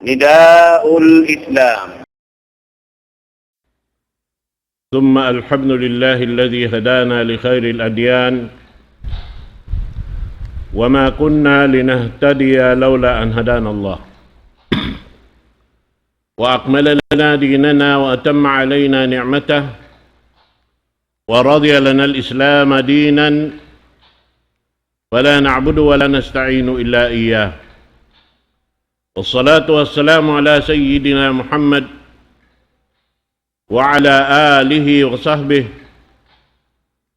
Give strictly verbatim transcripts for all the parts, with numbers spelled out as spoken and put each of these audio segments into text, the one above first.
نداء الإسلام. ثم الحمد لله الذي هدانا لخير الأديان، وما كنا لنهتدي لولا أن هدانا الله، وأكمل لنا ديننا وأتم علينا نعمته، ورضي لنا الإسلام دينا، فلا نعبد ولا نستعين إلا إياه. والصلاة والسلام على سيدنا محمد وعلى آله وصحبه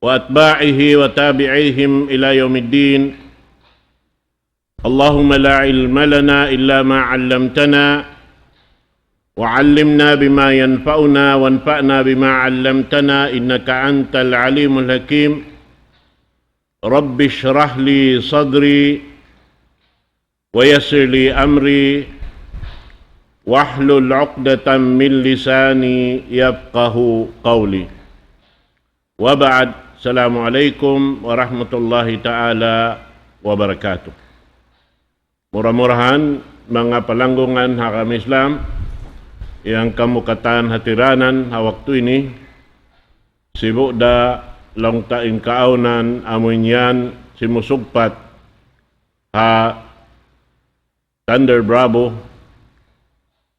وأتباعه وتابعيهم إلى يوم الدين. اللهم لا علم لنا إلا ما علمتنا، وعلمنا بما ينفعنا، وانفعنا بما علمتنا، إنك أنت العليم الحكيم. رب اشرح لي صدري، ويسر لي أمري، واحلل عقدة من لساني يفقه قولي. وبعد، السلام عليكم ورحمة الله تعالى وبركاته. Mura-murahan, manga palanggungan ha agama Islam, yan kamu katan hatiranan ha waktu ini, sibu' da laung ta in kaawnan amu in yan simusugpat ha Thunder Bravo,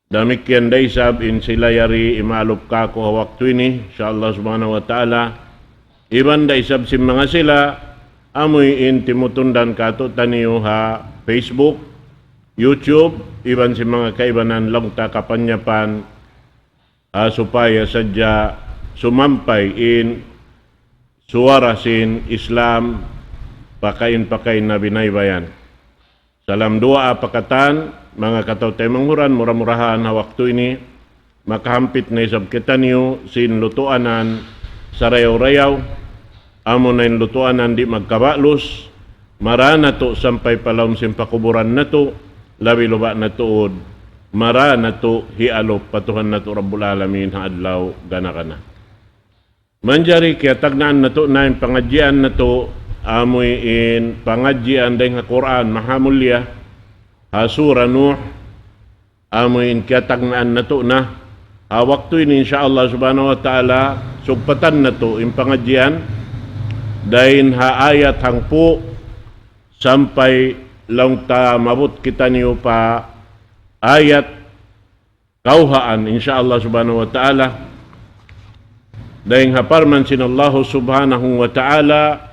damikkiyan da isab in sila yari imaalup kāku' ha waktu ini, insya Allah subhanahu wa ta'ala. Iban da isab sin manga sila, amu in timutundan kātu'niyu ha Facebook, YouTube, iban sin manga kaibanan laung ta kapanyapan, ha supaya sadja sumampay in suwara sin Islam pakain-pakain na binaybayan. Salam duwaa pa katan, manga kataw-taymanghuran, mura-murahan ha waktu ini, makahampit na isab kitaniyu sin lutuanan sarayaw-rayaw, amu na in lutuanan di' magkaba'lus, mara natu' sampay pa lawm sin pakuburan natu', labi-labi na tuud, mara natu' hialup pa Tuhan natu' Rabbul Alamin ha adlaw gana-gana. Manjari kiyatagnaan natu' na in pangadjian natu', amu in pangadjian dayn ha Qur'an mahamulliya, ha Surah Nuh, amu in kiyatagnaan natu' na. Ha waktu ini, insya Allah subhanahu wa ta'ala, sugpatan natu' in pangadjian, dayn ha ayat hangpu' sampay laung ta maabut kitaniyu pa ayat kawhaan, insya Allah subhanahu wa ta'ala. Dayn ha parman sin Allah subhanahu wa ta'ala,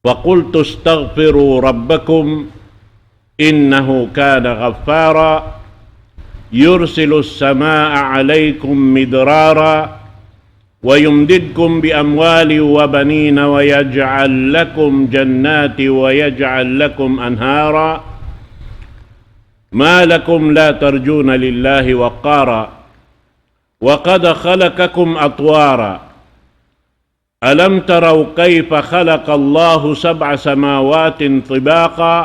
وقلت استغفروا ربكم إنه كان غفارا يرسل السماء عليكم مدرارا ويمددكم بأموال وبنين ويجعل لكم جنات ويجعل لكم أنهارا ما لكم لا ترجون لله وقارا وقد خلقكم أطوارا ألم تروا كيف خلق الله سبع سماوات طباقا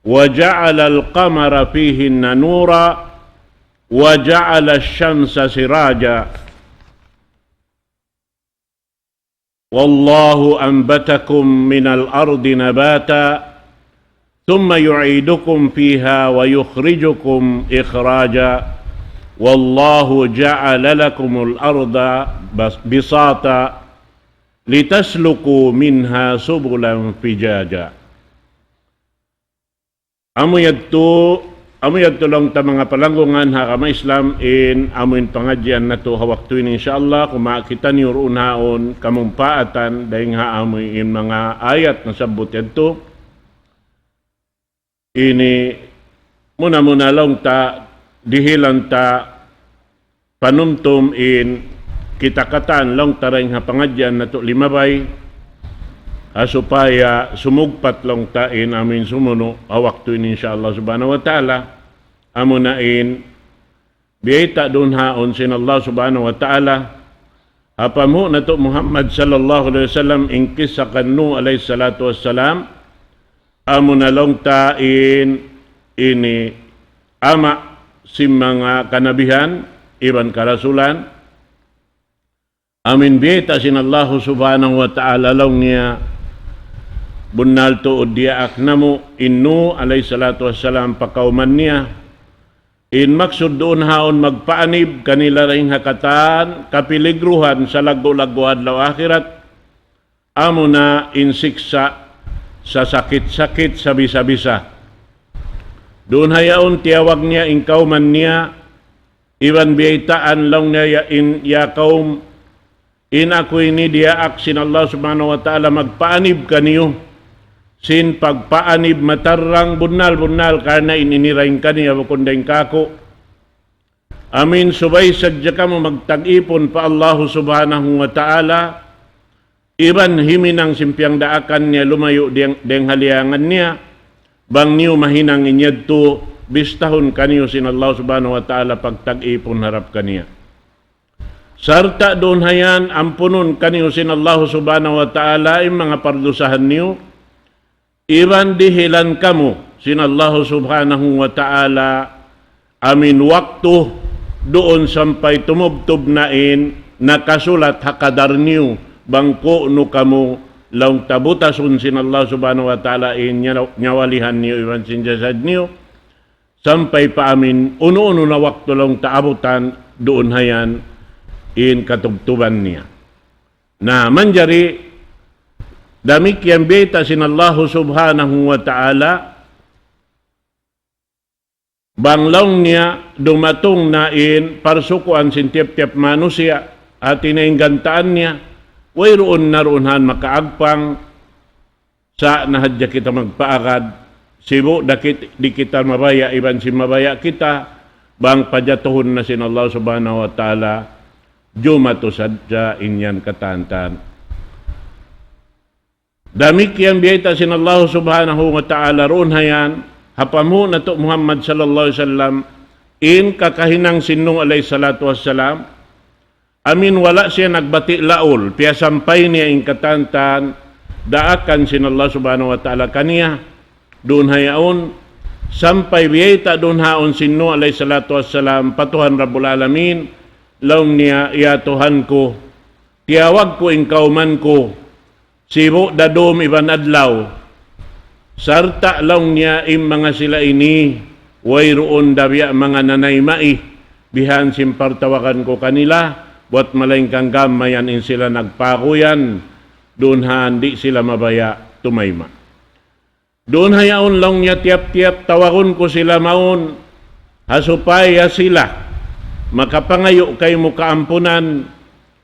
وجعل القمر فيهن نورا وجعل الشمس سراجا والله أنبتكم من الأرض نباتا ثم يعيدكم فيها ويخرجكم إخراجا والله جعل لكم الأرض بس-، بساطا لتسلكوا منها سبلا فجاجا. Amu yadtu, amu yadtu laung ta manga palanggungan ha agama Islam in amu in pangadjian natu' ha waktu ini, insya Allah, kumawa' kitaniyu duun haun kamumpaatan dayn ha amu in manga ayat nasabbut yadtu. Ini muna-muna laung ta dihilan ta panumtum in kita katan laung ta dayn ha pangadjian natu' limabay, ha supaya sumugpat laung ta in amu in sumunu' ha waktu ini, insya Allah subhanahu wa ta'ala. Amu na in biyayta' duun haun sin Allah subhanahu wa ta'ala ha panghu' natu' Muhammad sallallahu alayhi wasallam in kissa kan Nuh alayhi salatu wassalam, amu na laung ta in ini ama' sin manga kanabihan iban karasulan. Amu in biyayta' sin Allahu subhanahu wa ta'ala laung niya, bunnal tuud diyaak namu' in Nuh alayhi salatu wassalam pa kawman niya, In maksud duun haun magpaanib kanila dayn ha katan kapiligruhan salaggu'-laggu' adlaw akhirat, amuna in siksa' sasakit-sakit sabisa-bisa. Duun ha yaun tiyawag niya in kawman niya, iban biyaytaan laung niya ya in ya kawm, in aku ini diyaak sin Allah Subhanahu wa Ta'ala magpaanib kaniyu sin pagpaanib matarrang bunnal-bunnal karna' in ini dayn kaniya bukun dayn kāku'. Amu in subay sadja kamu magtag-ipun pa Allahu Subhanahu wa Ta'ala, iban himinang sin piyagdaakan niya lumayu' diyang, dayng ha liyangan niya, bang niyu mahinang in yadtu, bistahun kaniyu sin Allah Subhanahu wa Ta'ala pagtag-ipun harap kaniya. Sarta' duun ha yan, ampunun kaniyu sin Allahu Subhanahu wa Ta'ala in manga pardusahan niyu, iban dihilan kamu sin Allahu Subhanahu wa Ta'ala amu in waktu duun sampay tumubtub na in nakasulat ha kadar niyu bang ku'nu kamu laung ta butasun sin Allah Subhanahu wa Ta'ala in nyaw-, nyawalihan niyu iban sin jasad niyu. Sampay pa amu in unu-unu na waktu laung ta abutan duun ha yan in katubtuban niya. Na, manjari damikkiyan bayta' sin Allahu Subhanahu wa Ta'ala, bang laung niya dumatung na in parsukuan sin tiyap-tiyap manusiya', hati niya in gantaan niya, wayruun na duun han makaagpang, sa' na hadja kita magpaagad, sibu' da kit-, di' kita mabaya' iban sin mabaya' kita, bang pajatuhun na sin Allah Subhanahu wa Ta'ala, jumatu sadja in yan katantan. Damikkiyan biyayta' sin Allah Subhanahu wa Ta'ala duun ha yan, ha panghu' natu' Muhammad sallallahu alayhi wasallam, in kakahinang sin Nuh alayhi salatu wassalam, amu in wala' siya nagbati' laul, piyasampay niya in katantan, daakan sin Allah Subhanahu wa Ta'ala kaniya, duun ha yaun, sampay biyayta' duun haun sin Nuh alayhi salatu wassalam, pa Tuhan Rabbul Alamin, laung niya, "Ya Tuhan ku, tiyawag ku in kawman ku, sibu' da dum iban adlaw. Sarta' laung niya in manga sila ini, wayruun da biya' manga nanaymai, bihan sin partawagan ku kanila, buwat malaingkan gam mayan in sila nagpaguyan, duun han di' sila mabaya' tumayma'." Duun ha yaun laung niya tiyap-tiyap tawagun ku sila mawn, ha supaya sila makapangayu' kaymu kaampunan,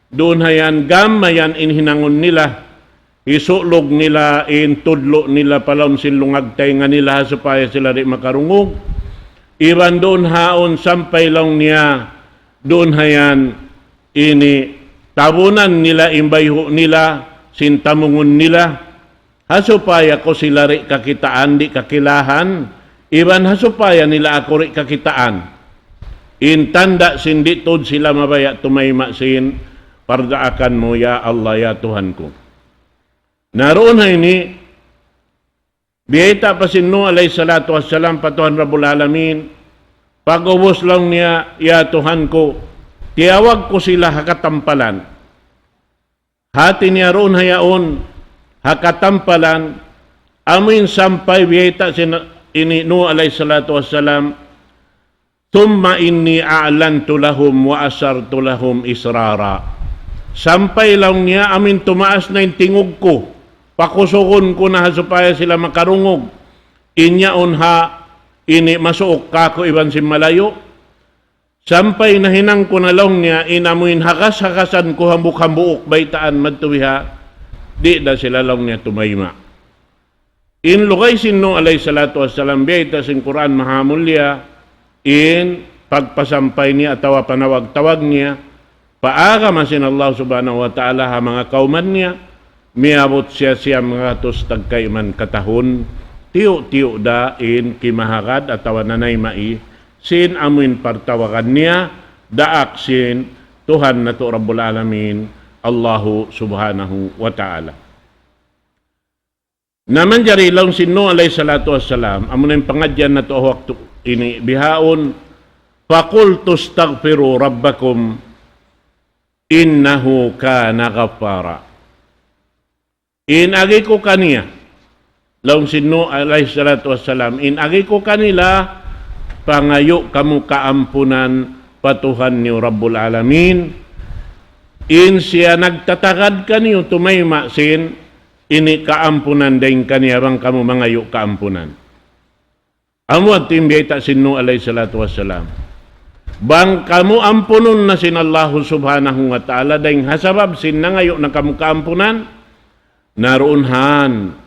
duun ha yan gam mayan in hinangun nila, hisulug nila in tudlu' nila pa lawm sin lungag taynga nila ha supaya sila di' makarungug. Iban duun haun sampay laung niya, duun ha yan ini tabunan nila in bayhu' nila, sin tamungun nila, ha supaya ku sila di' kakitaan, di' kakilahan, iban ha supaya nila aku di' kakitaan. In tanda' sin di' tuud sila mabaya' tumayma' sin pardaakan mu, ya Allah, ya Tuhan ku. Na duun ha ini, biyayta' pa sin Nuh alayhi salatu wassalam pa Tuhan Rabbul Alamin, pag'ubus laung niya, "Ya Tuhan ku, tiyawag ku sila ha katampalan." Hati niya duun ha yaun, ha katampalan, amu in sampay biyayta' sin ini Nuh alayhi salatu wassalam, "ثم إني أعلنت لهم وأسررت لهم إسرارا." Sampay laung niya amu in tumaas na in tingug ku, pakusugun ku na ha supaya sila makarungug. In yaun ha ini masuuk kāku' iban sin malayu'. Sampay nahinang ku na laung niya in amu in hakas-hakasan ku hambuuk-hambuuk baytaan madtu biha, di' da sila laung niya tumayma'. In lugay sin Nuh alayhi salatu wassalam, biyayta' sin Qur'an mahamulliya, in pagpasampay niya atawa panawag-tawag niya, pa agama sin Allah Subhanahu wa Ta'ala ha manga kawman niya, miyabut siya siyam ngatus tagkayman katahun, tiyu'-tiyu' da in kimahagad atawa nanaymai, sin amuin partawagan niya, daak sin Tuhan natu' Rabbul Alamin, Allahu Subhanahu wa Ta'ala. Na manjari laung sin Nuh alayhi salatu wassalam, amuna in pangadjian natu' ha waktu ini bihaun, فقلت استغفروا ربكم إنه كان غفارا. In agi ku kaniya, laung sin Nuh alayhi salatu wassalam, in agi ku kanila, pangayu' kamu kaampunan pa Tuhan niyu Rabbul Alamin. In siya nagtatagad kaniyu tumayma' sin ini kaampunan dayn kaniya bang kamu mangayu' kaampunan. Amu yadtu in biyayta' sin Nuh alayhi salatu wassalam. Bang kamu ampunun na sin Allahu Subhanahu wa Ta'ala, dayn ha sabab sin nangayu' na kamu kaampunan, na duun han,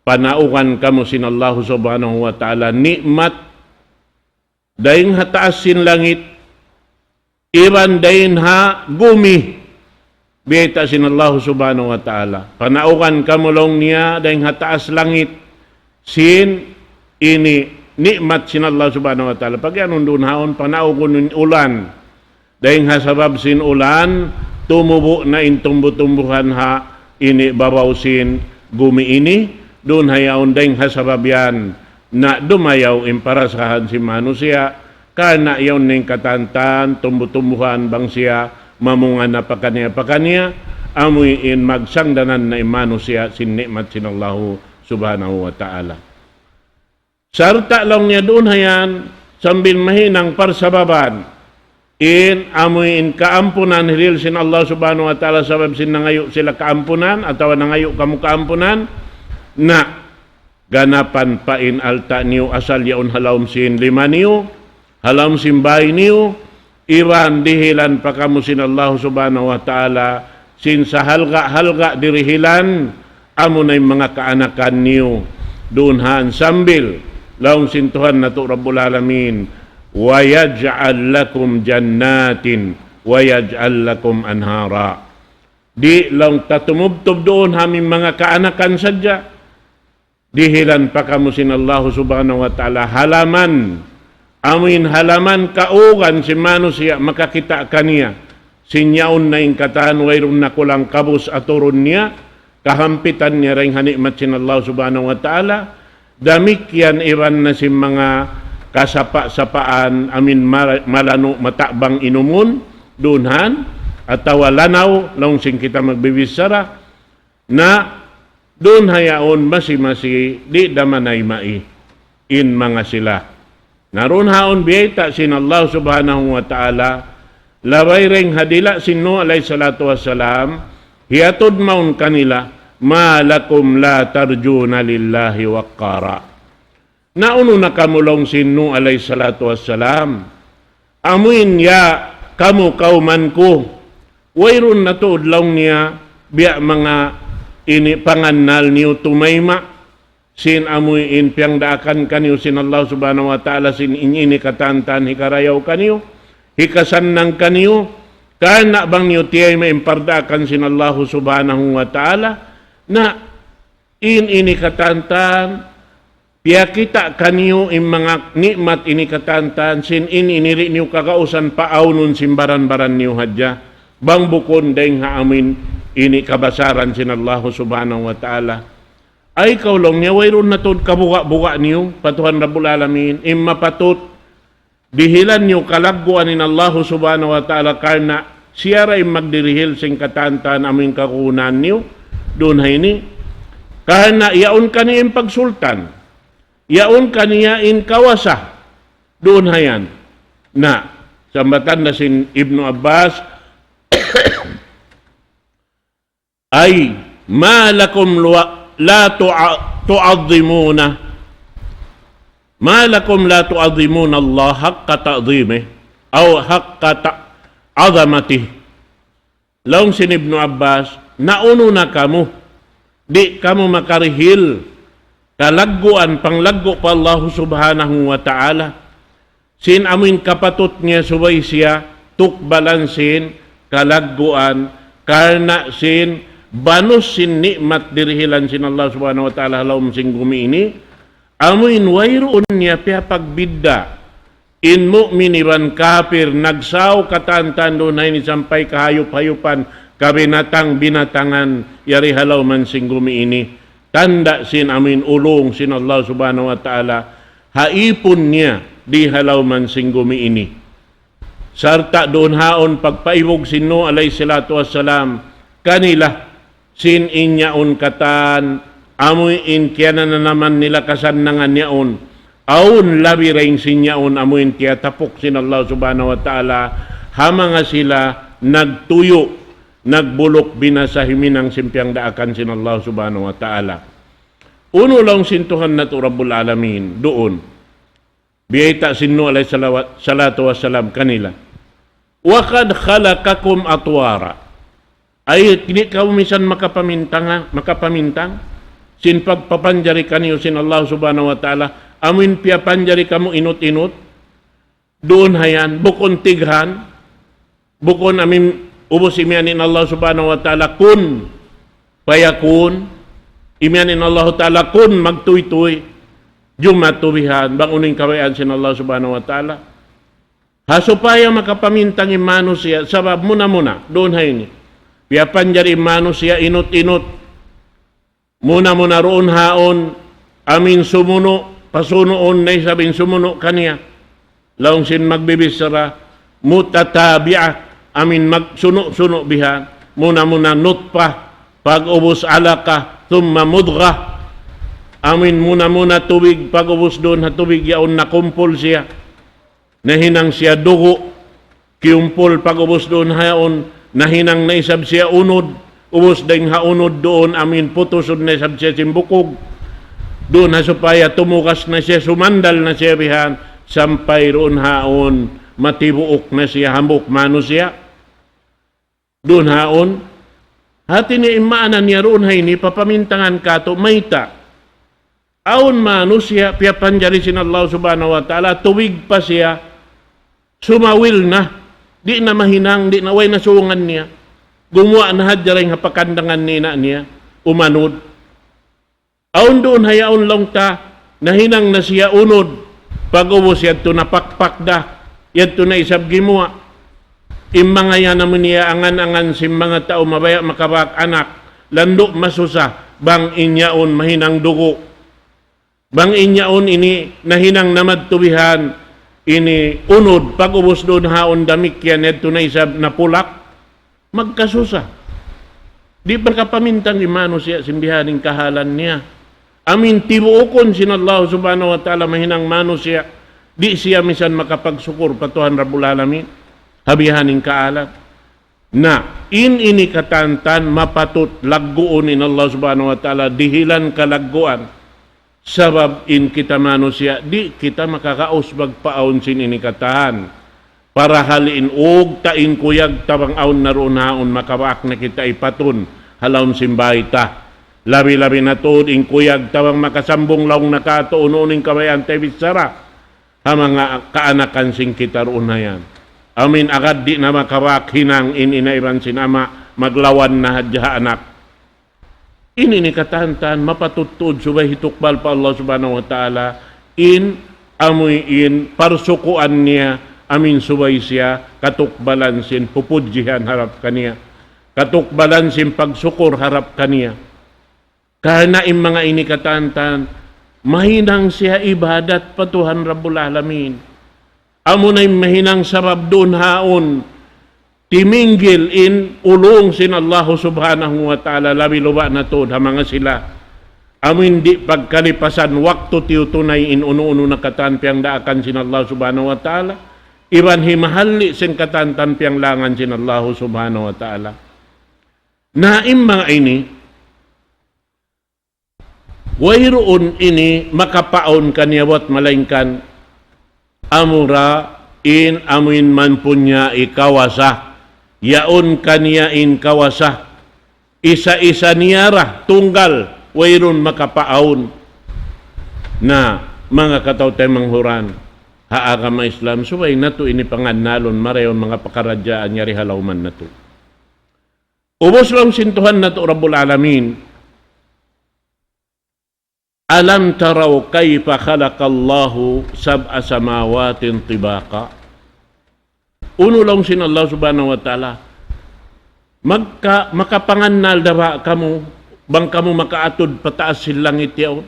panaugan kamu sin Allahu Subhanahu wa Ta'ala, ni'mat, dayn ha taas sin langit, iban dayn ha gumi, biyayta' sin Allahu Subhanahu wa Ta'ala. Panaugan kamu laung niya dayn ha taas langit, sin ini ni'mat sin Allah Subhanahu wa Ta'ala. Pag-iyanun duun haun, panaugun in ulan. Dayn ha sabab sin ulan, tumubu' na in tumbu-tumbuhan ha ini babaw sin gumi ini, duun ha yaun dayn ha sabab yan, na dumayaw in parasahan sin manusiya', karna' yaun na in katantan, tumbu-tumbuhan bang siya, mamunga na pakaniya-pakaniya, amu in magsangdanan na in manusiya' sin ni'mat sin Allahu Subhanahu wa Ta'ala. Sarta' laung niya duun ha yan, sambil mahinang parsababan, in amu in kaampunan hirihil sin Allah Subhanahu wa Ta'ala sabab sin nangayu' sila kaampunan, atawa nangayu' kamu kaampunan, na ganapan pa in alta' niyu asal yaun ha lawm sin lima niyu, ha lawm sin bāy niyu, iban dihilan pa kamu sin Allah Subhanahu wa Ta'ala, sin sahalga'-halga' dirihilan, amuna in manga kaanakan niyu. Duun han sambil, laung sin Tuhan natu' Rabbul Alamin, وَيَجْعَل لَّكُمْ جَنَّاتٍ وَيَجْعَل لَّكُمْ أَنْهَارًا. Di' laung ta tumubtub duun ha amu in manga kaanakan sadja. Dihilan pa kamu sin Allahu Subhanahu wa Ta'ala halaman, amu in halaman kaugan sin manusiya' makakita' kaniya. Sin yaun na in katan wayruun na kulang kabus aturun niya, kahampitan niya dayn ha ni'mat sin Allah Subhanahu wa Ta'ala, damikkiyan iban na sin manga kasapa'-sapaan, amu in mala-, malanu' mata'bang inumun, duun han, atawa lanaw, laung sin kita magbibichara, na duun ha yaun masi-masi di' da manayma' in manga sila. Na duun haun biyayta' sin Allah Subhanahu wa Ta'ala, labay dayn ha dila' sin Nuh alayhi salatu wassalam, hiyatud mawn kanila, مَا لَكُمْ لَا تَرْجُونَ لِلَّهِ وَقَّارًا. Na unu na kamu laung sin Nuh alayhi salatu wassalam? Amu in ya kamu kawman ku. Wayruun na tuud laung niya biya' manga ini pangannal niyu tumayma'. Sin amu in piyangdaakan kaniyu sin Allah Subhanahu wa Ta'ala sin in ini katantan hikarayaw kaniyu, hikasannang kaniyu, karna' bang niyu tiyayma' in pardaakan sin Allah Subhanahu wa Ta'ala, na in ini katantan, piyakita' kaniyu in manga ni'mat ini katantan, sin in ini di' niyu kagausan paawnun sin baran-baran niyu hadja. Bang bukun dayn ha amu in ini kabasaran sin Allahu Subhanahu wa Ta'ala. Ay kaw laung niya, wayruun na tuud kabuga'-buga' niyu pa Tuhan Rabbul Alamin, in mapatut dihilan niyu kalagguan in Allahu Subhanahu wa Ta'ala karna' siya ra in magdirihil sin katantan amu in kagunahan niyu duun ha ini. Karna' yaun kaniya in pagsultan, yaun kaniya in kawasa duun ha yan. Na, sambatan da sin Ibnu Abbas, أي ما لكم لو-، لا تع-، تعظمون، ما لكم لا تعظمون الله حق تعظيمه أو حق ت-، عظمته. Laung sin Ibnu Abbas, na unu na kamu, di' kamu makarihil kalagguan, panglaggu' pa Allahu Subhanahu wa Ta'ala. Sin amu in kapatut niya subay siya tukbalan sin kalagguan, karna' sin banus sin ni'mat dirihilan sin Allah Subhanahu wa Ta'ala ha lawm sin gumi ini, amu in wayruun niya piyapagbidda' in mu'min iban kapir, nagsaw katantan duun ha ini sampay kahayup-hayupan, kabinatang-binatangan, yari ha lawm sin gumi ini. Tanda' sin amu in ulung sin Allah Subhanahu wa Ta'ala ha ipun niya di ha lawm sin gumi ini. Sarta' duun haun pagpaibug sin Nuh alayhi salatu wassalam kanila sin in yaun katan amu in kiyanananaman nila kasannangan yaun. Awn labi dayn sin yaun amuin tiyatapuk sin Allah Subhanahu wa Ta'ala, ha manga sila nagtuyu', nagbuluk binasa himinang sin piyangdaakan sin Allah Subhanahu wa Ta'ala. Unu laung sin Tuhan natu' Rabbul Alamin, duun. Biyayta' sin Nuh alayhi salawat, salatu wassalam kanila. وقد خلقكم أطوارا. Ay, di' kamu misan makapamintang, makapamintang sin pagpapanjari kaniyu sin Allah Subhanahu wa Ta'ala. Amuin piyapanjari kamu inut-inut. Duun hayan, bukun tighan, bukun amuin ubus imiyan in Allah Subhanahu wa Ta'ala, kun fayakun, imiyan in Allah Ta'ala, kun magtuytuy, jumatu bihan, bang unu in kabayaan sin Allah Subhanahu wa Ta'ala. Ha supaya makapamintang in manusiya', sabab muna-muna, duun ha ini. Piyapanjari in manusiya' inut-inut. Muna-muna duun haun, amuin sumunu', pasunuun na isab in sumunu' kaniya. Laung sin magbibichara, متتابعة, amuin magsunu'-sunu' bihan. Muna-muna nutfah, pag'ubus alaqah, ثم مضغة. Amuin muna-muna tubig, pag'ubus duun ha tubig yaun nakumpul siya. Nahinang siya dugu', kiyumpul pag'ubus duun ha yaun, nahinang na isab siya unud, ubus dayng ha unud duun amuin putusun na isab siya sin bukug. Duun ha supaya tumugas na siya, sumandal na siya bihan, sampay duun haun, matibuuk na siya, hambuuk manusiya'. Duun haun, hati niya in maana niya duun ha ini, papamintangan katu', mayta'. Awn manusiya', piyapanjari sin Allah Subhanahu wa Ta'ala, tubig pa siya, sumawil na, di' na mahinang, di' na way na sungan niya. Gumuwa' na hadja dayng ha pakandangan ni ina' niya, umanud. Awn duun ha yaun laung ta, nahinang na siya unud, pag'ubus yadtu napakpak da, yadtu na isab gimuwa'. In manga yan amu niya angan-angan sin manga tau mabaya' makabak anak, landu' masusa, bang in yaun mahinang dugu'. Bang in yaun ini nahinang na madtu bihan, ini unud, pag'ubus duun haun damikkiyan, yadtu na isab napulak. Magkasusa. Di' makapamintang in manusiya' sin bihaning kahalan niya. Amuin tibuukun sin Allah Subhanahu wa Ta'ala mahinang manusiya', di' siya misan makapagsukur pa Tuhan Rabbul Alamin. Ha bihaning kahalan. Na, in ini katantan mapatut lagguun in Allah Subhanahu wa Ta'ala, dihilan kalagguan. Sabab in kita manusiya', di' kita makakaus magpaawn sin ini katan. Parahal in ug ta in kuyag ta bang awn na duun haun makabak na kita ipatun ha lawm sin bay ta. Labi-labi na tuud in kuyag ta bang makasambung laung na katu' unu-unu in kabayaan ta bichara. Ha manga kaanakan sin kita duun na yan. Amuin agad di' na makabak hinang in ina' iban sin ama', maglawan na hadja ha anak. Ini ini katantan, mapatut tuud subay hitukbal pa Allah Subhanahu wa Ta'ala, in amuin parsukuan niya, amuin subay siya katukbalan sin pupudjihan harap kaniya, katukbalan sin pagsukur harap kaniya. Karna' in manga ini katantan, mahinang siya ibadat pa Tuhan Rabbul Alamin. Amuna in mahinang sabab duun haun, timinggil in ulung sin Allahu Subhanahu wa Ta'ala, labi-labi na tuud ha manga sila. Amuin di' pagkalipasan waktu tiyutunay in unu-unu na katan piyangdaakan sin Allah Subhanahu wa Ta'ala, iban himahalli' sin katantan piyanglangan sin Allahu Subhanahu wa Ta'ala. Na in manga ini, wayruun ini makapaawn kaniya buat malaingkan amura in amuin mempunyai kawasa, yaun kaniya in kawasa, isa-isa niya ra tunggal, wayruun makapaawn. Na, manga kataw-taymanghuran ha agama Islam, subay natu' ini pangannalun, marayaw manga pakaradjaan yari ha lawman natu'. Ubus laung sin Tuhan natu' Rabbul Alamin, ألم تروا كيف خلق الله سبع سماوات طباقا. Unu laung sin Allah Subhanahu wa Ta'ala, magka-, makapangannal da ba kamu, bang kamu makaatud pa taas sin langit yaun?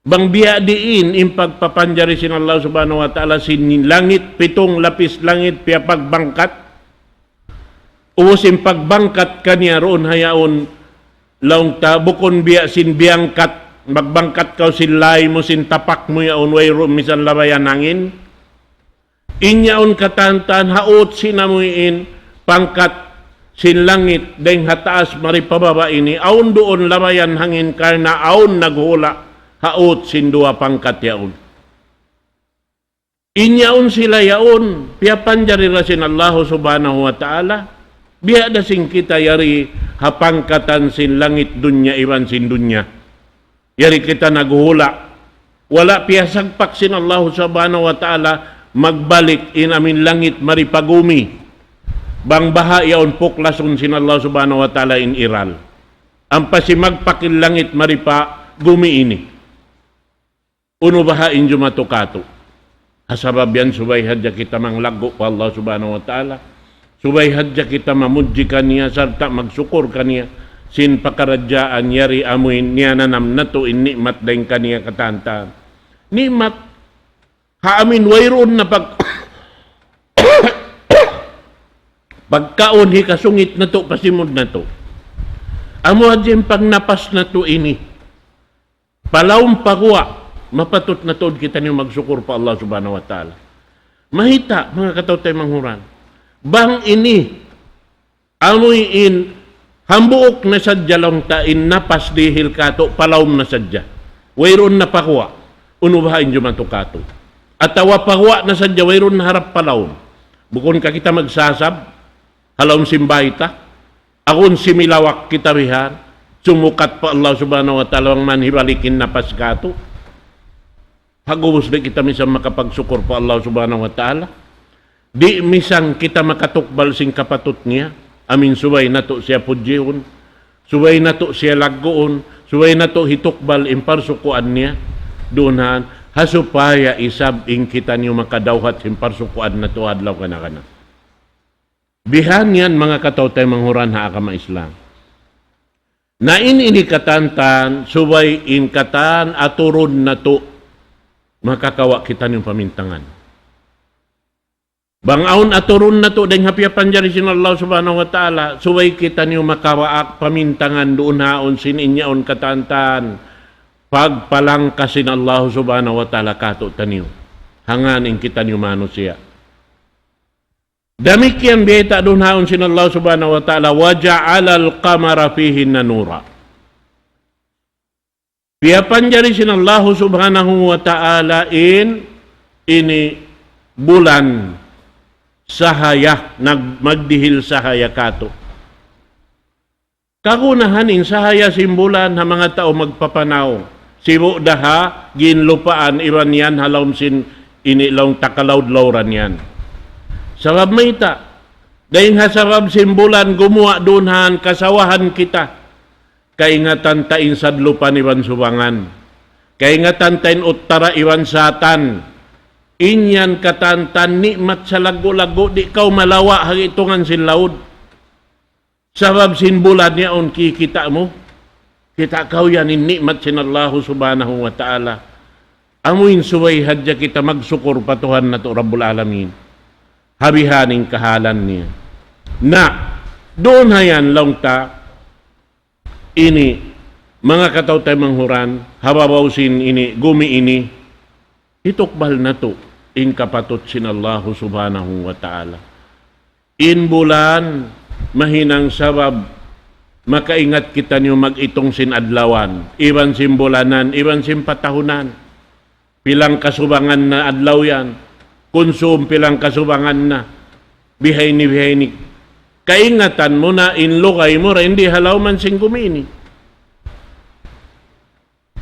Bang biya' diin in pagpapanjari sin Allah Subhanahu wa Ta'ala sin langit, pitung lapis langit, piyapagbangkat. Ubus in pagbangkat kaniya duun ha yaun, laung ta bukun biya' sin biyangkat magbangkat kaw sin lay mu, sin tapak mu yaun, wayruun misan labayan hangin. In yaun katantan, ha ut sin amuin pangkat sin langit, dayng ha taas mari pa baba ini, awn duun labayan hangin karna' awn naghula' ha ut sin duwa pangkat yaun. In yaun sila yaun, piyapanjari da sin Allahu Subhanahu wa Ta'ala, biya' da sin kita yari ha pangkatan sin langit dunya iban sin dunya. Yari kita naghula'. Wala' piyasagpak sin Allahu Subhanahu wa Ta'ala magbalik in amuin langit mari pa gumi. Bang baha' yaun puklasun sin Allah Subhanahu wa Ta'ala in iral. Ampa simagpak in langit mari pa gumi ini. Unu baha' in jumatu katu'. Ha sabab yan subay hadja kita manglaggu' pa Allah Subhanahu wa Ta'ala. Subay hadja kita mamudji kaniya sarta' magsukul kaniya. Sin pakaradjaan yari amuin niyananam natu' in ni'mat dayng kaniya katantan. Ni'mat ha amuin wayruun na pag-, pagkaun hikasungit natu' pa simud natu'. Amu hadja in pagnapas natu' ini. Palaum paguwa', mapatut na tuud kitaniyu magsukul pa Allah Subhanahu wa Ta'ala. Mayta', manga kataw-taymanghuran. Bang ini, amuin, hambuuk na sadja laung ta in napas dihil katu', palaum na sadja. Wayruun na paguwa', unu baha' in jumatu katu'. Atawa paguwa' na sadja, wayruun na harap palaum. Bukun ka kita magsasab, ha lawm sin bay ta, agun similawak kita bihan, sumukat pa Allah Subhanahu wa Ta'ala, bang man hibalik in napas katu'. Pag'ubus di' kita misan makapagsukul pa Allah Subhanahu wa Ta'ala. Di' misan kita makatukbal sin kapatut niya, amuin subay natu' siya pudjihun, subay natu' siya lagguun, subay natu' hitukbal in parsukuan niya, duun han, ha supaya isab in kitaniyu makadawhat sin parsukuan natu' adlaw kana-kana. Bihan yan, manga kataw-taymanghuran ha agama Islam. Na in ini katantan, subay in katan aturun natu', makakawa' kitaniyu pamintangan. Bang awn aturun natu' dayng ha piyapanjari sin Allah Subhanahu wa Ta'ala, subay kitaniyu makawa' pamintangan duun ha yaun sin in yaun katantan pagpalangka sin Allah Subhanahu wa Ta'ala katu'taniyu. Hangkan in kitaniyu manusiya'. Damikkiyan biyayta' duun ha yaun sin Allah Subhanahu wa Ta'ala, وجعل القمر فيهن نورا. Piyapanjari sin Allah Subhanahu wa Ta'ala in ini bulan sahaya, nag-, magdihil sahaya katu'. Kagunahan in sahaya sin bulan ha manga tau magpapanaw. Sibu' da ha ginlupaan iban yan ha lawm sin ini laung ta kalaud-lauran yan. Sabab mayta', dayng ha sabab sin bulan gumuwa' duun han kasawahan kita. Kaingatan ta in sadlupan iban subangan. Kaingatan ta in uttara iban satan. In yan katantan ni'mat salaggu'-laggu' di' kaw malawa' ha itungan sin laud. Sabab sin bulan yaun kikita' mu. Kita' kaw yan in ni'mat sin Allahu Subhanahu wa Ta'ala. Amu in subay hadja kita magsukul pa Tuhan natu' Rabbul Alamin. Ha bihaini in kahalan niya. Na, duun ha yan laung ta, ini, manga kataw-taymanghuran, ha babaw sin ini, gumi ini, hitukbal natu' in kapatut sin Allahu Subhanahu wa Ta'ala. In bulan, mahinang sabab, makaingat kitaniyu mag-itung sin adlawan, iban sin bulanan, iban sin patahunan. Pilang kasubangan na adlaw yan, kunsum pilang kasubangan na, bihaini, bihaini. Kaingatan mu na in lugay mu ra, di' ha lawm sin gumi ini.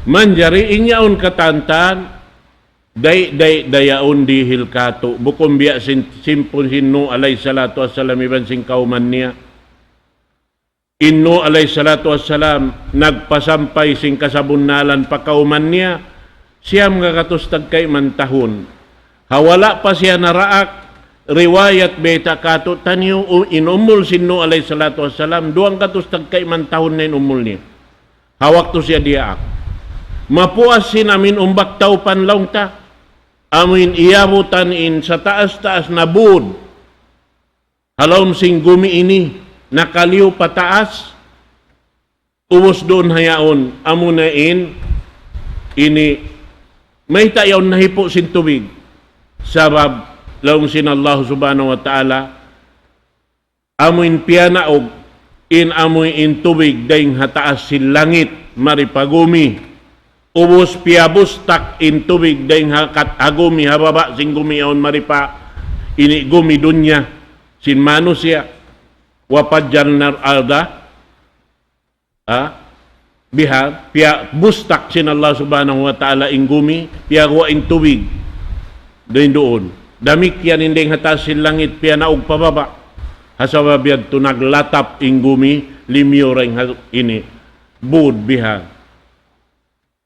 Manjari in yaun katantan, day-day da yaun dihil katu', bukun biya' sin, simpun sin Nuh alayhi salatu wassalam iban sin kawman niya. In Nuh alayhi salatu wassalam, nagpasampay sin kasabunnalan pa kawman niya, siyam ngagatus tagkayman tahun. Ha wala' pa siya naraak, riwayat bayta' katu'taniyu, u-, in umul sin Nuh alayhi salatu wassalam, duwanggatus tagkayman tahun na in umul niya. Ha waktu siya diyaak. Mapuas sin amuin umbak tawpan laung ta. Amuin iyabutan in sataas-taas na būd. Ha lawm sin gumi ini, nakaliyu pataas. Ubus duun ha yaun, amuna in, ini mayta' yaun nahipu' sin tubig. Sabab laung sin Allah Subhanahu wa Ta'ala, amuin piyanaug in amuin tubig dayn ha taas sin langit mari pa gumi. Ubus piyabustak in tubig dayn ha kat-, ha gumi, ha baba' sin gumi yaun mari pa ini gumi dunya sin manusiya'. وفجرنا الأرض Ha? Biha, piyabustak sin Allah Subhanahu wa Ta'ala in gumi, piyaguwa' in tubig. Dayn duun. Damikkiyan in dayn ha taas sin langit, piyanaug pa baba'. Ha sabab yadtu naglatap in gumi, limiyu dayn ha ini. Bud biha.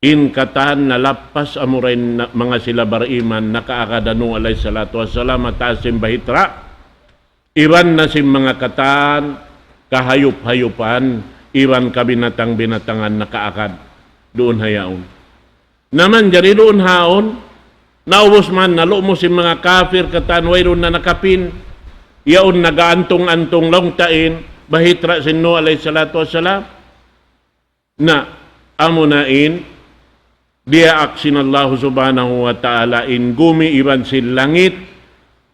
In katan nalappas amura in na-, manga sila bariman, nakaagad ha Nuh alayhi salatu wassalam, ha taas sin bahitra'. Iban na sin manga katan, kahayup-hayupan, iban kabinatang-binatangan nakaagad duun ha yaun. Na manjari duun ha yaun, naubus man, nalumus sin manga kafir katan, wayruun na nakapin, yaun nag-aantung-antung laung ta in, bahitra' sin Nuh alayhi salatu wassalam. Na, amuna in, diyaak sin Allah Subhanahu wa Ta'ala in gumi iban sin langit,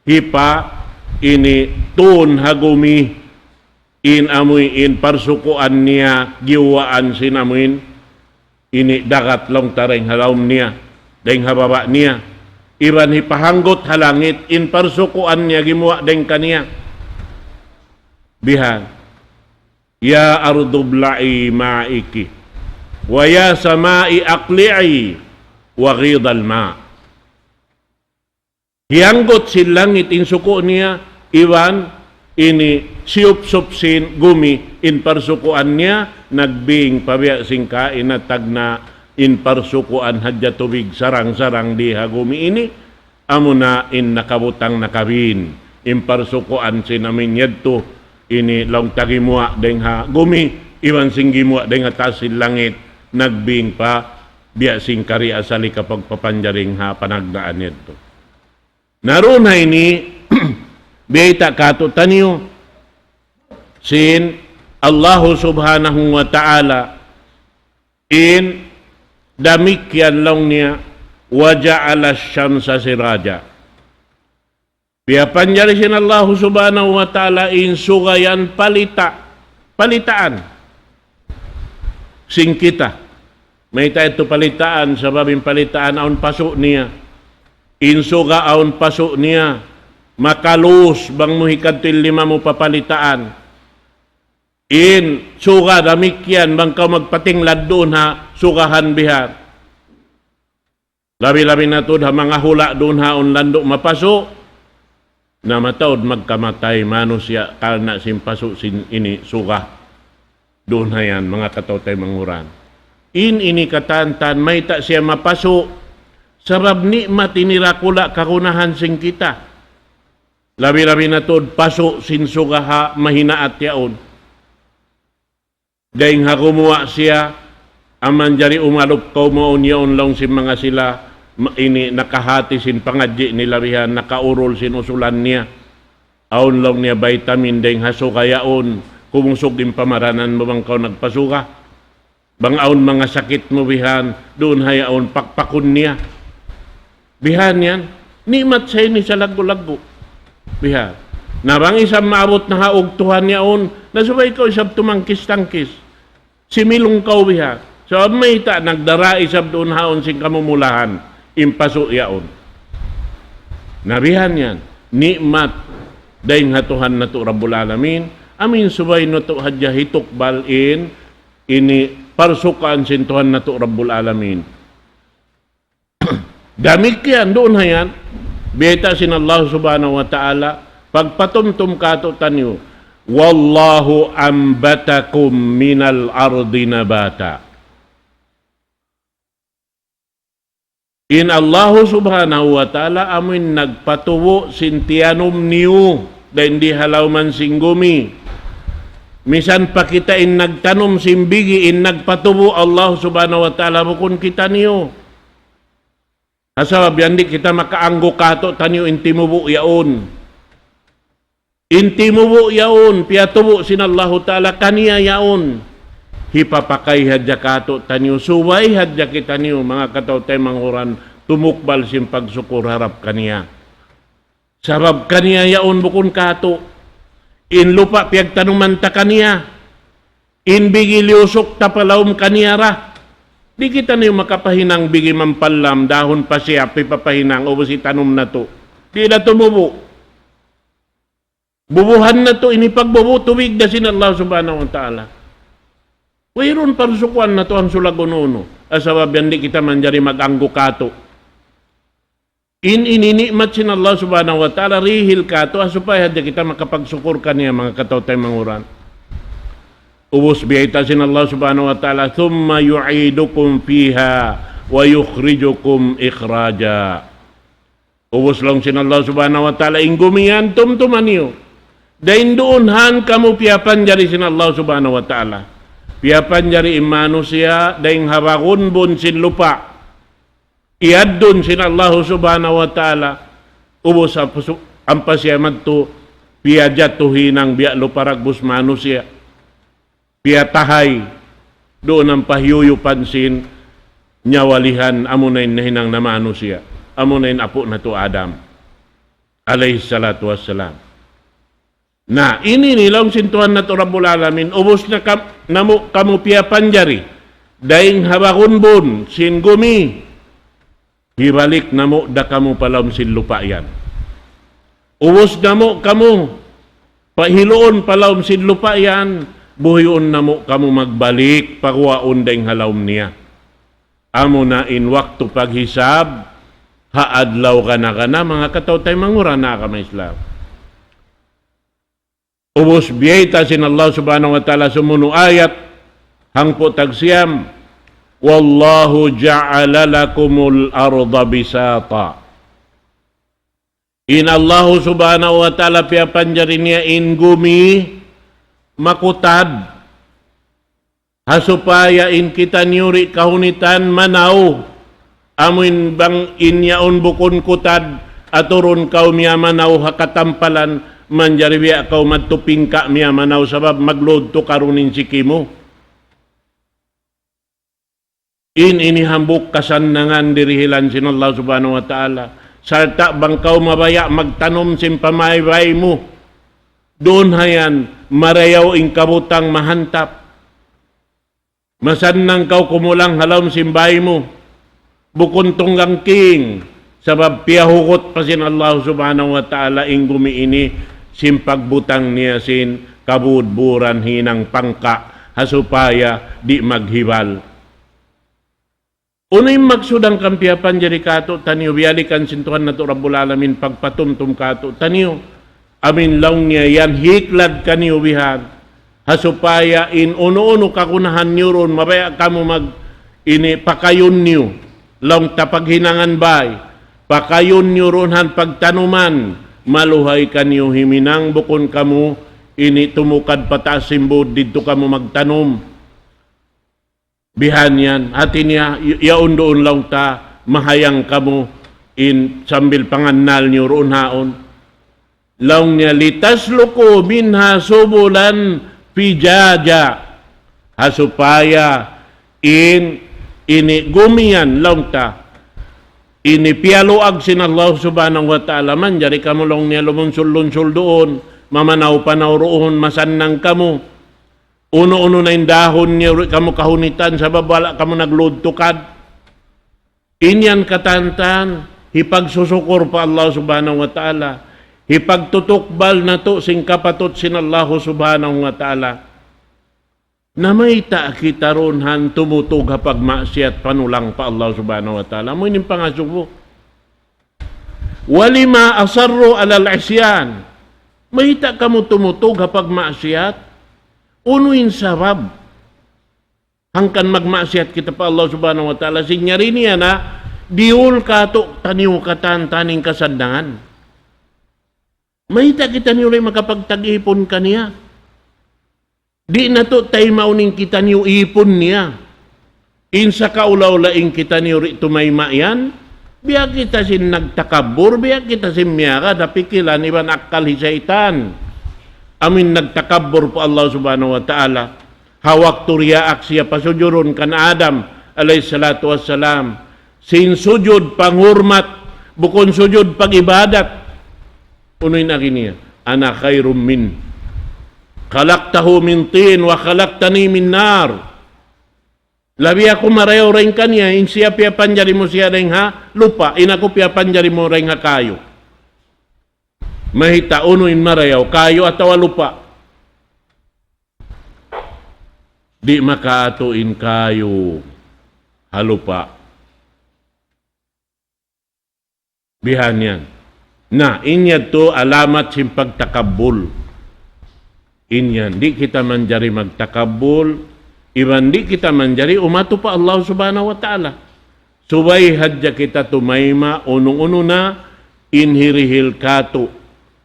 hipa ini tun ha gumi, in amuin parsukuan niya, giyuwaan sin amuin, ini dagat laung ta dayn ha lawm niya, dayn ha baba' niya. Iban hipahanggut ha langit, in parsukuan niya gimuwa' dayn kaniya. Bihan. يا أرض ابلعي ماءك ويا سماء أقلعي وغيض الماء. Hiyanggut sin langit in suku' niya, iban ini siyupsup sin gumi in parsukuan niya, nagbing pa biya' sin kaina tagna' in parsukuan hadja tubig sarang-sarang di ha gumi ini, amuna in nakabutang nakabin, in parsukuan sin amuin yadtu, ini laung ta gimuwa' dayn ha gumi, iban sin gimuwa' dayn ha taas sin langit, nagbing pa biya' sin kari asali kapagpapanjaring ha panagnaan yadtu. Na duun ha ini, biyayta' kātu'niyu, sin Allahu Subhanahu wa Ta'ala, in damikkiyan laung niya, وجعل الشمس سراجا. Piyapanjari sin Allahu Subhanahu wa Ta'ala in suga yan palita', palitaan sin kita. Mayta' yadtu palitaan, sabab in palitaan awn pasu' niya. In suga awn pasu' niya. Makalus bang mu hikadtu in lima mu pa palitaan. In suga damikkiyan bang kaw magpatinglad duun ha sugahan bihan. Labi-labi na tuud ha manga hula' duun ha awn landu' mapasu'. Na mataud magkamatay manusiya' karna' sin pasu' sin ini suga. Duun ha yan, manga kataw-taymanghuran. In ini katan-katan mayta' siya mapasu'. Sabab ni'mat ini dakula' kagunahan sin kita. Labi-labi na tuud pasu' sin suga ha mahinaat yaun. Dayn ha gumuwa' siya, amu manjari umalup kaw mawn yaun laung sin manga sila, ma-, ini nakahati sin pangadji' nila bihan, nakaurul sin usulan niya. Awn laung niya vitamin dayn ha suga yaun, kumusug in pamaranan mu bang kaw nagpasuga. Bang awn manga sakit mu bihan, duun ha yaun pakpakun niya. Bihan yan, ni'mat sa ini salaggu'-laggu'. Bihan. Na bang isab maabut na ha ugtuhan yaun, na subay kaw isab tumangkis-tangkis. Similung kaw bihan. Sabab mayta' nagdara isab duun ha yaun sin kamumulahan, in pasu' yaun. Na bihan yan, ni'mat dayn ha Tuhan natu' Rabbul Alamin, amu in subay natu' hadja hitukbal in ini parsukuan sin Tuhan natu' Rabbul Alamin. Damikkiyan duun ha yan, biyayta' sin Allah Subhanahu wa Ta'ala, pagpatumtum kātu'niyu, والله أنبتكم من الأرض نباتا. In Allahu Subhanahu wa Ta'ala amu in nagpatubu' sin tiyanum niyu dayn di ha lawm sin gumi. Misan pa kita in nagtanum sin bigi, in nagpatubu' Allah Subhanahu wa Ta'ala, bukun kitaniyu. Ha sabab yan di' kita makaanggu' kātu'niyu in timubu' yaun. In timubu' yaun, piyatubu' sin Allahu Ta'ala kaniya yaun. hipapakay hadja kātu'niyu, subay hadja kitaniyu, manga kataw-taymanghuran, tumukbal sin pagsukul harap kaniya. Sabab kaniya yaun bukun kātu'. In lupa' piyagtanuman ta kaniya. In bigi liyusuk ta pa lawm kaniya ra. Di' kitaniyu makapahinang bigi mampallam, dahun pa siya, pipapahinang, ubus hitanum natu'. Di' da tumubu'. Bubuhan natu' ini, pagbubu' tubig da sin Allah Subhanahu wa Ta'ala. Wayruun parsukuan natu' hangsulag unu-unu. Ah, sabab yan di' kita manjari mag-anggu kātu'. In ini ni'mat sin Allah Subhanahu wa Ta'ala, dihil kātu', ah, supaya hadja kita makapagsukul kaniya, manga kataw-taymanghuran. Ubus biyayta' sin Allah Subhanahu wa Ta'ala, ثم يعيدكم فيها ويخرجكم إخراجا. Ubus laung sin Allah Subhanahu wa Ta'ala, in gumi yan tumtuma niyu. Dayn duun han kamu piyapanjari sin Allah Subhanahu wa Ta'ala. Piyapanjari in manusiya', dayn ha bagunbun sin lupa'. Iyaddun sin Allah Subhanahu wa Ta'ala. Ubus ampa su-, ampa siya madtu, piyajatu hinang biya' lupa' dagbus manusiya'. Piyatahay, duun ampa hiyuyupan sin nyawalihan, amuna in nahinang na manusiya'. Amuna in apu' natu' Adam. Alayhi salatu wassalam. Na, ini ini laung sin Tuhan natu' Rabbul Alamin, ubus na kam-, namu' kamu piyapanjari, dayn ha bagunbun sin gumi, hibalik namu' da kamu pa lawm sin lupa' yan. Ubus namu' kamu, pahiluun pa lawm sin lupa' yan, buhiun namu' kamu magbalik, paguwaun dayn ha lawm niya. Amuna in waktu paghisab, ha adlaw gana-gana, manga kataw-taymanghuran ha agama Islam. Ubus biyayta' sin Allah Subhanahu wa Ta'ala sumunu' ayat, hangpu' tagsiyam, وَاللَّهُ جَعَلَ لَكُمُ الْأَرْضَ بِسَاطًا. In Allah Subhanahu wa Ta'ala piyapanjari niya in gumi makutad. Ha supaya in kitaniyu di' kahunitan manaw, amuin bang in yaun bukun kutad, aturun kaw miyamanaw ha katampalan, manjari biya' kaw madtu pingka' miyamanaw sabab magludtu karun in siki mu. In ini hambuuk kasannangan dirihilan sin Allah Subhanahu wa Ta'ala. Sarta' bang kaw mabaya' magtanum sin pamaybay mu, duun hayan marayaw in kabutang mahantap. Masannang kaw kumulang ha lawm sin bāy mu. Bukun tunggang king, sabab piyahugut pa sin Allah Subhanahu wa Ta'ala in gumi ini sin pagbutang niya sin kabudburan hinang pangka', ha supaya di' maghibal. Unu in maksud hangkan piyapanjari kātu'niyu, biyalikan sin Tuhan natu' Rabbul Alamin pagpatumtum kātu'niyu, amuin laung niya yan hiklad kaniyu bihan, ha supaya in unu-unu kagunahan niyu duun, mabaya' kamu mag-, ini pakayun niyu, laung ta paghinangan bāy, pakayun niyu duun han pagtanuman, maluhay kaniyu himinang bukun kamu ini tumukad pataas sin būd didtu kamu magtanum. Bihan yan, hāti niya, y-, yaun duun laung ta, mahayang kamu in sambil pangannal niyu duun haun. Laung niya, لِتَسْلُكُوا مِنْهَا سُبُلًا فِجَاجًا. Ha supaya in ini gumi yan laung ta, ini piyaluag sin Allah Subhanahu wa Ta'ala, manjari kamu laung niya lumunsul-lunsul duun, mamanaw-panaw duun, masannang kamu. Unu-unu na in dahun niya, di' kamu kahunitan, sabab wala' kamu nagludtukad. In yan katantan, hipagsusukur pa Allah Subhanahu wa Ta'ala. Hipagtutukbal natu' sin kapatut sin Allah Subhanahu wa Ta'ala. Na mayta' kita duun han tumutug ha pagmaksiyat panulang pa Allah Subhanahu wa Ta'ala. Amu ini in pangasubu. وَلِمَ أَصَرُّوا عَلَى الْعِصْيَانِ. Mayta' kamu tumutug ha pagmaksiyat? Unu in sabab? Hangkan magmaksiyat kita pa Allah Subhanahu wa Ta'ala, sin yari niya na, dihil kātu'niyu katantan in kasannangan. Mayta' kitaniyu di' makapagtag-ipun kaniya. Di' natu' taymaun in kitaniyu ipun niya. In sakaula-ula in kitaniyu di' tumayma' yan, biya' kita sin nagtakabbur, biya' kita sin miyagad ha pikilan iban akkal hi saytan. Amuin nagtakabbur pa Allah Subhanahu wa Ta'ala. Ha waktu riyaak siya pasujurun kan Adam alayhi salatu wassalam, sin sujud panghurmat, bukun sujud pag-ibadat. Unu in agi niya? أنا خير منه خلقتني من طين وخلقته من نار. Labi aku marayaw dayn kaniya, in siya piyapanjari mu siya dayn ha lupa', in aku piyapanjari mu dayn ha kayu. Mayta' unu in marayaw, kayu atawa lupa'? Di' makaatu in kayu ha lupa'. Bihan yan. Na, in yadtu alamat sin pagtakabbul. In yan, di' kita manjari magtakabbul, iban di' kita manjari umatu pa Allah Subhanahu wa Ta'ala. Subay hadja kita tumayma', unu-unu na in hirihil katu'.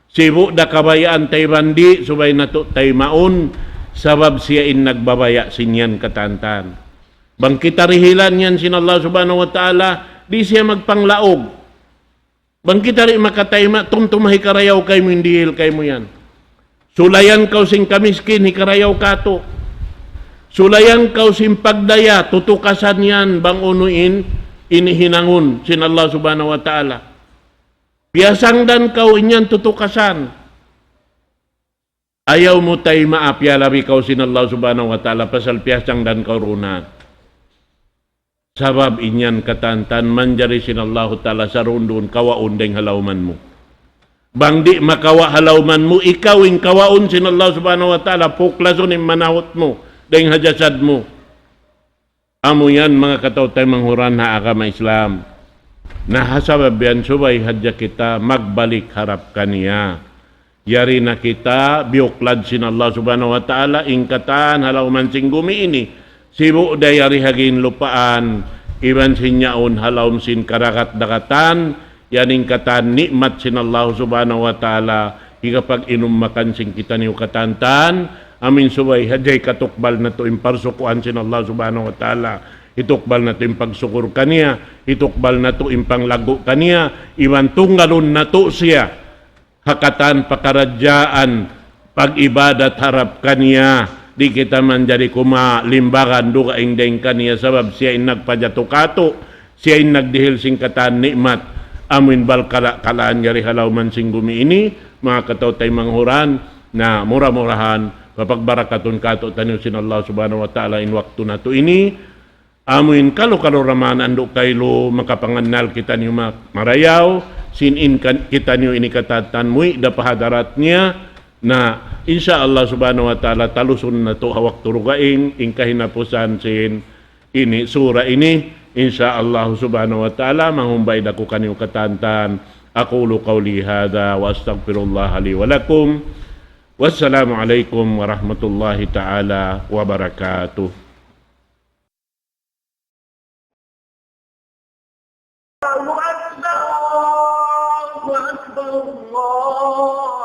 Sibu' da kabayaan ta iban di', subay natu' taymaun, sabab siya in nagbabaya' sin yan katantan. Bang kita rihilan yan sin Allah Subhanahu wa Ta'ala, di' siya magpanglaug. Bang kita di' makatayma', tumtuma hikarayaw kaymu in dihil kaymu yan. Sulayan kaw sin kamiskin, hikarayaw katu'. Sulayan kaw sin pagdaya, tutukasan yan, bang unu in, in hinangun sin Allah Subhanahu wa Ta'ala. Piyasangdan kaw, in yan tutukasan. Ayaw mu tayma'a, piyalabi kaw sin Allah Subhanahu wa Ta'ala, pasal piyasangdan kaw duun. Sabab in yan katantan manjari sin Allahu Ta'ala sarundun kawaun dayn ha lawman mu. Bang di' makawa' ha lawman mu, ikaw in kawaun sin Allah Subhanahu wa Ta'ala, puklasun in manahut mu dayn ha jasad mu. Amu yan, manga kataw-taymanghuran ha agama Islam. Na ha sabab yan subay hadja kita magbalik harap kaniya. Yari na kita biyuklad sin Allah Subhanahu wa Ta'ala, in katan ha lawman sin gumi ini. Sibu' da yari ha ginlupaan, iban sin yaun ha lawm sin karagat-dagatan, yan in katan ni'mat sin Allah Subhanahu wa Ta'ala, hikapag-inum makan sin kitaniyu katantan, amu in subay hadja hikatukbal natu' in parsukuan sin Allah Subhanahu wa Ta'ala, hitukbal natu' in pagsukur kaniya, hitukbal natu' in panglaggu' kaniya, iban tunggalun natu' siya ha katan pakaradjaan pag-ibadat harap kaniya, di' kita manjari kumalimbagan dugaing dayn kaniya, sabab siya in nagpajatu katu', siya in nagdihil sin katan ni'mat, amu in balkala'-kalaan yari ha lawman sin gumi ini, manga kataw-taymanghuran, na mura-murahan, papagbarakatun katu'taniyu sin Allah Subhanahu wa Ta'ala in waktu natu' ini, amu in kalu-kalu da mayan andu' kailu makapangannal kitaniyu ma-, marayaw, sin in kan-, kitaniyu ini katantan muwi' da pa hadarat niya, na, insya Allah Subhanahu wa Ta'ala, talusun natu' ha waktu dugaing, in kahinapusan sin ini, sura ini, insya Allah Subhanahu wa Ta'ala, manghumbay da aku kaniyu katantan. أقول قولي هذا وأستغفر الله لي ولكم. والسلام عليكم ورحمة الله تعالى وبركاته. الله أكبر، الله أكبر، الله